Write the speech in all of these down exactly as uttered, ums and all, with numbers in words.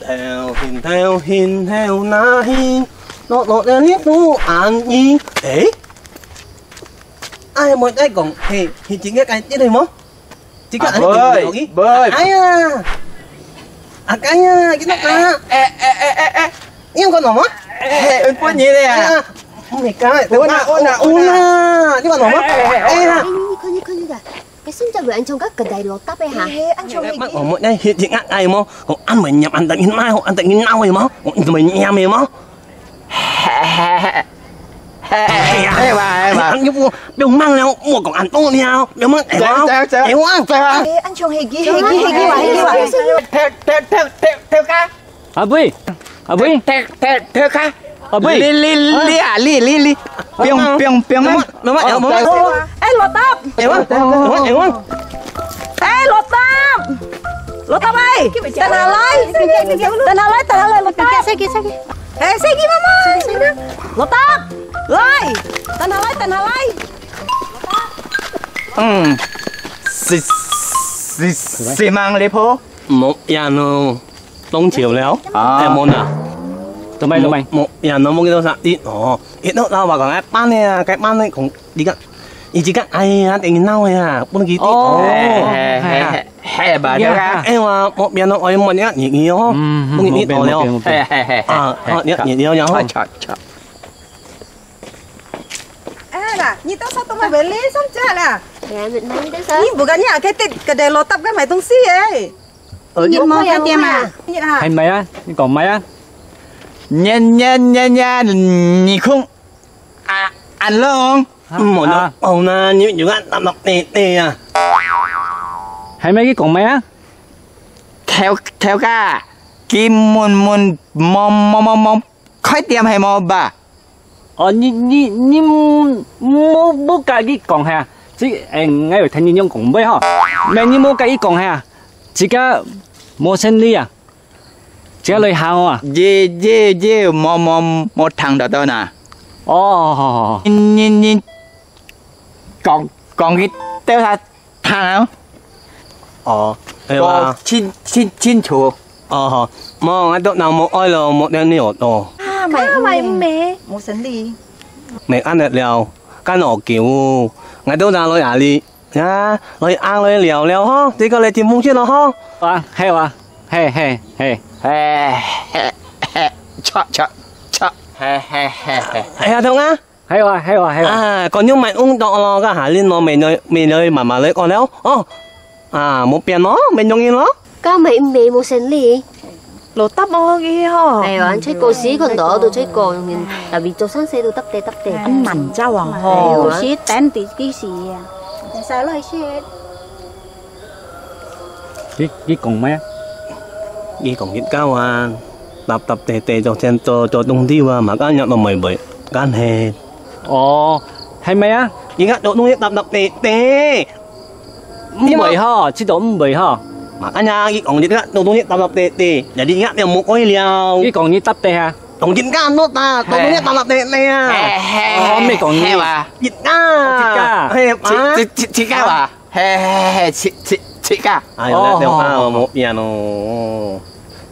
頭暈頭暈頭那去，落落了你不安逸。誒，哎，莫再講，嘿，係真个該啲無？這个安尼喂，喂。哎呀，阿該呀，見到啊，誒誒誒誒誒，你有看到嗎？誒，分你咧啊！哎呀，你看，我拿我拿我拿。有啦，你看到嗎？哎呀。哎，你看你看你看。 該身材會恁像个个大老搭个哈。嘿，嘿，恁像个。哎，我們那些人啊，哎麼，講恁文雅，恁得人罵，恁得人鬧个麼，我恁文雅个麼。嘿嘿嘿，嘿嘿，哎呀，哎哇哎哇，你不不要忙了，莫講恁多了，不要忙，哎哇，走走走，哎哇，走啊。哎，恁像係佢，係佢，係佢哇，係佢哇。跳跳跳跳跳卡。 阿妹，阿妹，跳跳跳卡。阿妹，你你你啊，你你你，不用不用不用啊。哎，老搭，哎，我我我我，哎，老搭，老搭喂，等下來，等下來，等下來，老搭。哎，細个媽媽，老搭，來，等下來，等下來。嗯，是是是，忙了婆。 無影咯，當潮了。啊。哎，無啦。做咩做咩？無影咯，無幾多啥，一哦，一到老話講，哎，搬个啊，該搬个講，你看，你這個，哎呀，等於鬧个啊，不能去哦。哦，嘿嘿嘿，嘿吧，對吧？哎哇，無變咯，哎，無影，你你哦，嗯，不能去哦了。無變，無變，無變。嘿嘿嘿，啊，好，你你你你哦。好好好。 哎啦，你到啥都買回来上家啦？哎，买买的啥？你不跟你阿哥在个在老搭个买东西哎。呃，你莫个店啊？你啊，係咪啊？你講咪啊？年年年年，你空啊，安long。嗯，我啊，哦，那你有个那那那那呀。係咪佢講咪啊？頭頭家，佢問問，摸摸摸摸，開店係無吧？ 哦，你你你莫莫甲佢講哈，這誒，𠊎有聽人用講話吼，咩你莫甲佢講哈，自家無生理啊，自家來行啊。耶耶耶，無無無聽到到哪？哦，你你你講講佢兜下 聽啊。哦，係哇。講清清清楚。哦吼，無，𠊎都人無愛咯，無了你學到。啊，買買買，無生理。無恁樣了，干我叫，𠊎都拿來哪裡呀？來行來聊聊吼，這個來聽風趣咯吼。啊，係哇，係係係。係係係，著著著，係係係係。哎呀，懂啊。 係哇，係哇，係哇。啊，講你買運動咯，該下你攞美女美女媽媽來講了，哦，啊，無變咯，美容院咯。該買毋係無生理。老搭無去吼。係啊，吹過時看到都吹過，tapi做生事都搭地搭地。恁難找啊吼。係啊。有時等地幾時啊？使來食。 佢佢講咩啊？佢講佢教啊，搭搭地地做先做做東西啊，嘛干若都袂會，干係。哦，係咪啊？佢个做東西搭搭地地。毋會吼，知道毋會吼。嘛干呀，佢講佢个做東西搭搭地地，jadi佢个無愛了。佢講你搭地啊？講人家安到搭，做東西搭搭地地啊。哦，毋係講你。係哇。佢啊，哦，佢啊。係嘛？自自自家哇。 係係係係，自自自家。哎喲，哦，這這啊，無變咯。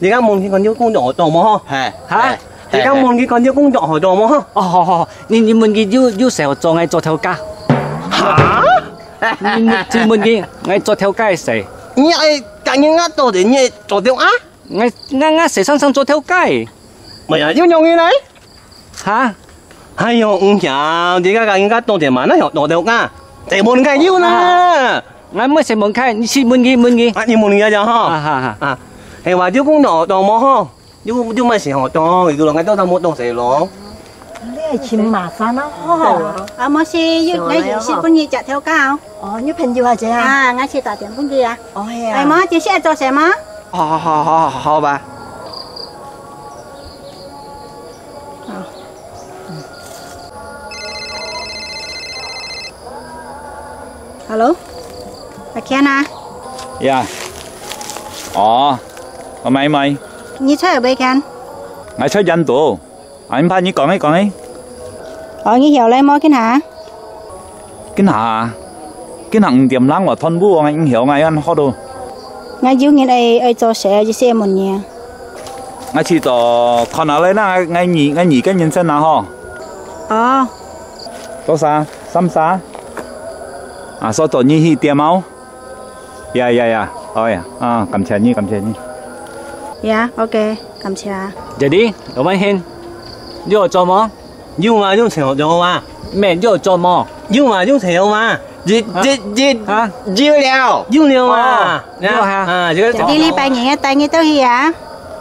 你講問佢看你工作好做無吼？係。哈？你講問佢看你工作好做無吼？哦，好好，你你問佢有有事好做，𠊎做頭家。哈？你問你問佢，𠊎做頭家个事。你愛跟人家做的，你也做掉啊？𠊎𠊎𠊎事常常做頭家个。哎呀，有容易來？ 哈？哎喲，毋曉，你个人家多點嘛，哪有多點啊？這問个有啦。𠊎毋識問佢，你去問佢問佢。啊，你問佢就好。啊哈哈。啊，係話，你講到到無吼？你你毋識學到，佢講𠊎到底無到誰咯？你係尋麻煩啊，吼。啊，無事，有，𠊎有事分你食頭家哦。哦，你朋友啊，這啊？啊，𠊎去打電分佢啊。哦，係啊。哎，無，這些做什麼？好好好好好吧。 Hello，阿Ken啊？呀，哦，我買買。你在哪位Ken？𠊎在印度，啊，你怕你講一講誒。哦，你曉得無？今下？今下，今下五點零我toàn部我影響𠊎安好多。𠊎有日愛愛做事，一些問你啊。𠊎去到看下來啦，𠊎，𠊎二，𠊎二个人生啊吼。哦。多少？三十？啊，所以到你去點哦。呀呀呀，好呀，啊，感謝你，感謝你。呀，OK，感謝。Jadi，老闆兄，你有做無？有啊，有錢有啊。咩，你有做無？有啊，有錢有啊。有，有，有，啊？有了。有了啊。哦，有啊。啊，這個。Jadi，你拜年个帶你兜去啊？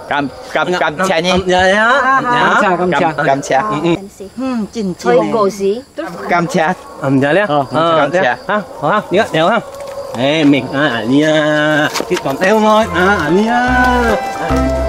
感，感，感謝你。嗯，嗯，呀，呀，啊，啊，呀。感謝，感謝。感，感謝。嗯，嗯。嗯，真正。感謝。嗯，呀，呀。哦，啊，感謝。啊，好啊，你看，你看啊。哎，明啊，你啊，你講，哎，我，啊，你啊。